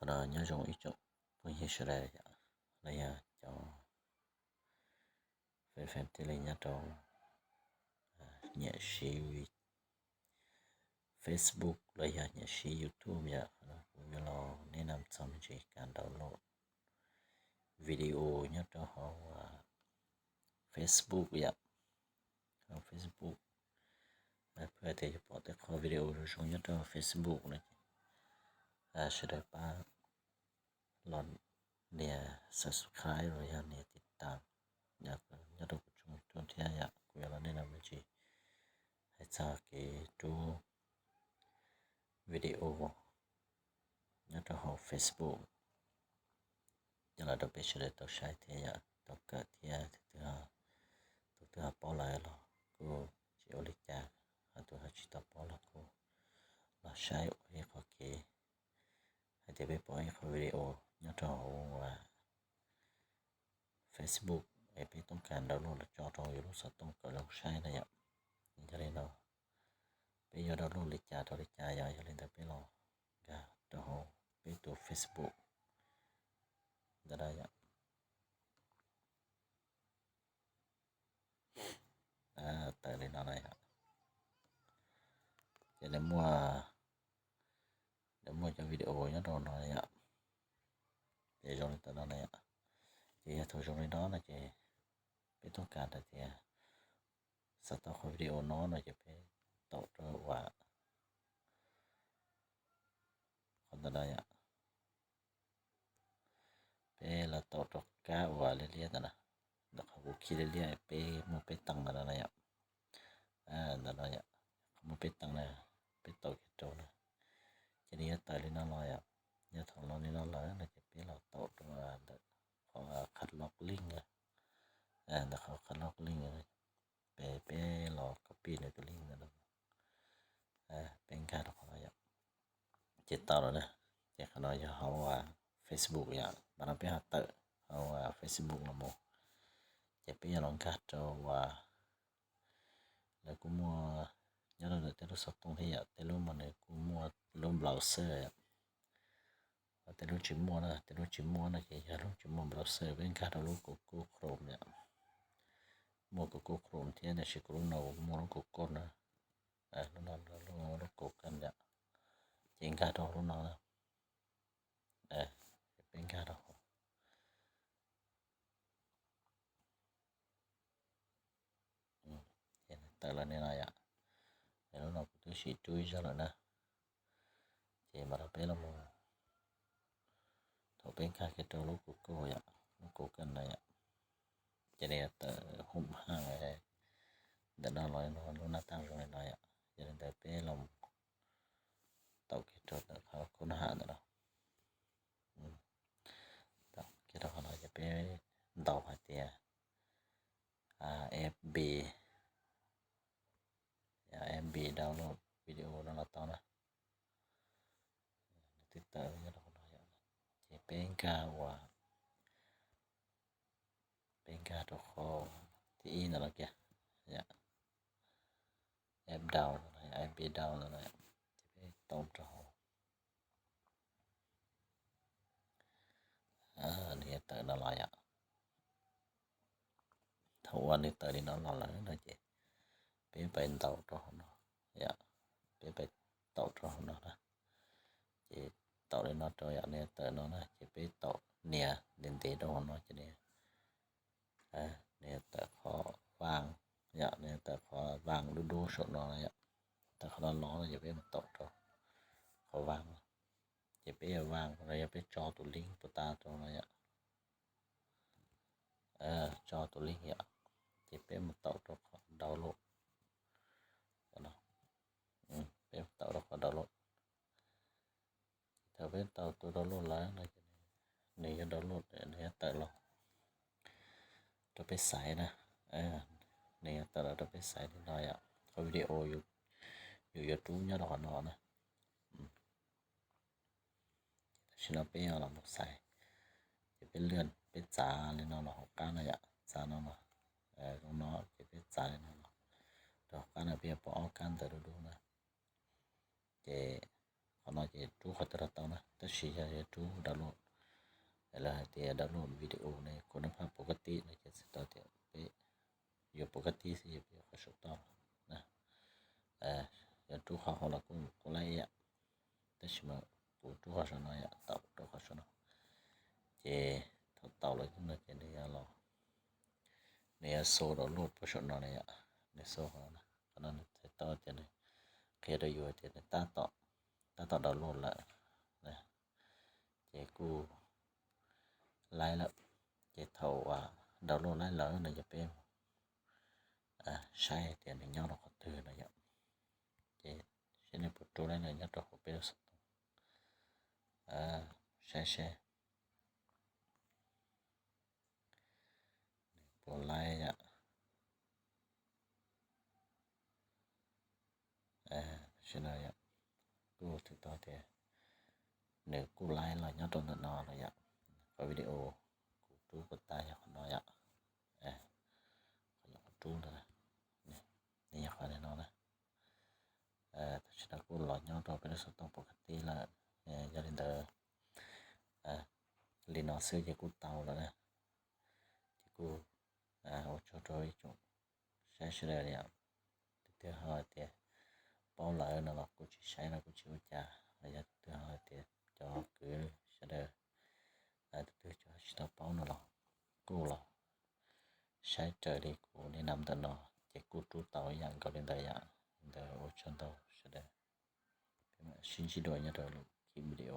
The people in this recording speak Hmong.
Nyob zoo ib tsoom phooj ywg sawv daws yom, los yog cov fans fans thiaj li nyob rau nyiam siv Facebook los yog nyiam siv YouTube yom, kuv yuav los nej nam txog me ntsis kas download video nyob rau hauv Facebook yom, hauv Facebook. Peb tias yuav pom tej qhov video zoo zoo nyob rau Facebook no ces sawv daws pab los nias subscribe los yog nias tiv tas nyob rau kuv tshooj thiab yom, kuv yuav los nej nam me ntsis hais txog kev rub video nyob rau hauv Facebook coj los rau peb sawv daws tau saib thiab yom, tau kawm thiab. Tus twg ho paub lawm los kuj tsis ua li cas, ho tus ho tsis tau paub los kuj los saib ua ib qho kev hais tias peb pom ib qho video nyob rau hauv Facebook es peb toob kas download los tso rau yus lub xov tooj kom zoo saib na yom. Yog li no peb yuav download li cas rau li cas yom, yog li ntawd peb los nkag rau hauv peb tus Facebook ntawm no yom. Tawm li no na yom. Ces nws muaj, nws muaj cov video nyob rau no yom. Ces zoo li ntawm no na yom. Ces yog thaum zoo li no no ces peb toob kas hais tias xav tau qhov video no no ces peb taum rau uas qhov ntawm no yom. Peb los taum rau kab uas liab liab ntawm no, ntawm qhov kuv khij liab liab peb muaj peb teev ntawm no na yom. Ntawm no yom, qhov muaj peb teev na, peb taum kiag rau na. Ces nws yuav tawm li no los yom. Yog thaum los li no lawm no ces peb los taum rau ntawm qhov qhov log link, ntawm qhov qhov log link, peb los copy nws tus link ntawm no, peb nkag rau qhov no yom. Ces tau lawm na. Ces qhov no yog hauv Facebook yom, mas no peb ho tawm hauv Facebook los mus. Ces peb yuav los nkag rau uas lawv kuj muaj nyob rau ntawm tej lub xov tooj thiab yom, tej lub mas nws kuj muaj lub browser yom. Tej lub tsis muaj na, tej lub tsis muaj no ces yog lub tsis muaj browser, peb nkag rau lub Google Chrome yom. Muaj Google Chrome thiab tab sis kuv lub no muaj lub Google na. Lub no lub Google yom. Ces nkag rau lub no na. Peb nkag rau tawm los li no yom. Lub no kuv twb sim rub ib zaug lawm na. Ces mam rau peb los mus, thaum peb nkag kiag rau lub Google yom, lub Google no yom, ces nws yuav tawm hum haj ntawm no los lub nab taj zoo li no yom. Yog li ntawd peb los taum kiag rau ntawm qhov kub nab haj ntawm no. Taum kiag rau qhov no ces peb ntaus hais tias FB, FB download video no los tau na. Nws twb tawm nyob rau qhov no yom. Ces peb nkag uas, peb nkag rau qhov thib ib ntawm no kiag, app download, FB download no, ces peb taum rau hauv. Nws yuav tawm no los yom. Thaum uas nws tawm li no los lawm no ces peb pais ntaus rau hauv no yom, peb pais taum rau hauv no na. Ces taum li no rau yom, nws yuav tawm no na, ces peb taum nias ntev ntev rau hauv no ces nws yuav tawm qhov vang yom, nws yuav tawm qhov vang dub dub saum no yom. Tawm qhov no los no ces peb mus taum rau qhov vang, ces peb yuav vang los yog peb tso tus link puas tas rau no yom. Tso tus link yom, ces peb mus taum rau qhov download. Peb mus taum rau qhov download. Thaum peb taum tus download lawm no, nws yuav download, nws yuav tawm los rau peb xaiv na. Nws yuav tawm los rau peb xaiv li no yom, qhov video yus yuav rub nyob rau qhov no na. Tam sim no peb los mus xaiv, ces peb lwaj peb txav li no los hauv qab no yom, txav no los, zoo no ces peb txav li no los rau hauv qab no peb yuav pom ob kab ntawv dub dub na. Ces Qhov no ces rub qhov twg los tau na, tab sis yog yuav rub download, lawv hais tias download video ne, kuv nab phaj pov kab tib no ces txhais tau tias peb yuav pov kab tib xwb, yog peb yuav qhov saum toj los na. Yog rub qhov hauv los kuj laib yam, tab sis mas kuv rub qhov saum no yom, tau rau qhov saum no. Ces thaum tau los no ces nws yuav los, nws yuav show download puag saum no na yom, nws show qhov no, qhov no nws txhais tau tias nws qhia rau yus tias nws tab tom, tab tom download lawm. Ces kuj laib lawm. Ces thaum download laib lawm no ces peb mus saib tias nws nyob rau qhov twg no yom. Ces saib nws puas rub laib nws nyob rau hauv peb lub xov tooj, saib seb nws puas laib yom. Tam sim no yom, kuj txhais tau tias nws kuj laib los nyob rau ntawm no lawm yom. Qhov video kuv rub puas tau yog qhov no yom. Qhov no kuv rub ntawd, nws yog qhov no na. Tam sim no kuj los nyob rau peb lub xov tooj pov kab tib lawm. Yog li ntawd, li no xwb ces kuj tau lawm na. Ces kuj ua tsaug rau ib tsoom saib sawv daws yom. Tus twg ho tias paub lawm no los kuj tsis saib no kuj tsis ua cas, los yog tus twg ho tias cov kwv sawv daws, tus twg tsis tau paub no los kuj los saib raws li kuv niaj hnub ntawm no, ces kuj rub tau ib yam nkaus li ntawd yom. Ntawd ua tsaug ntau sawv daws, sib ntsib dua nyob rau lwm video.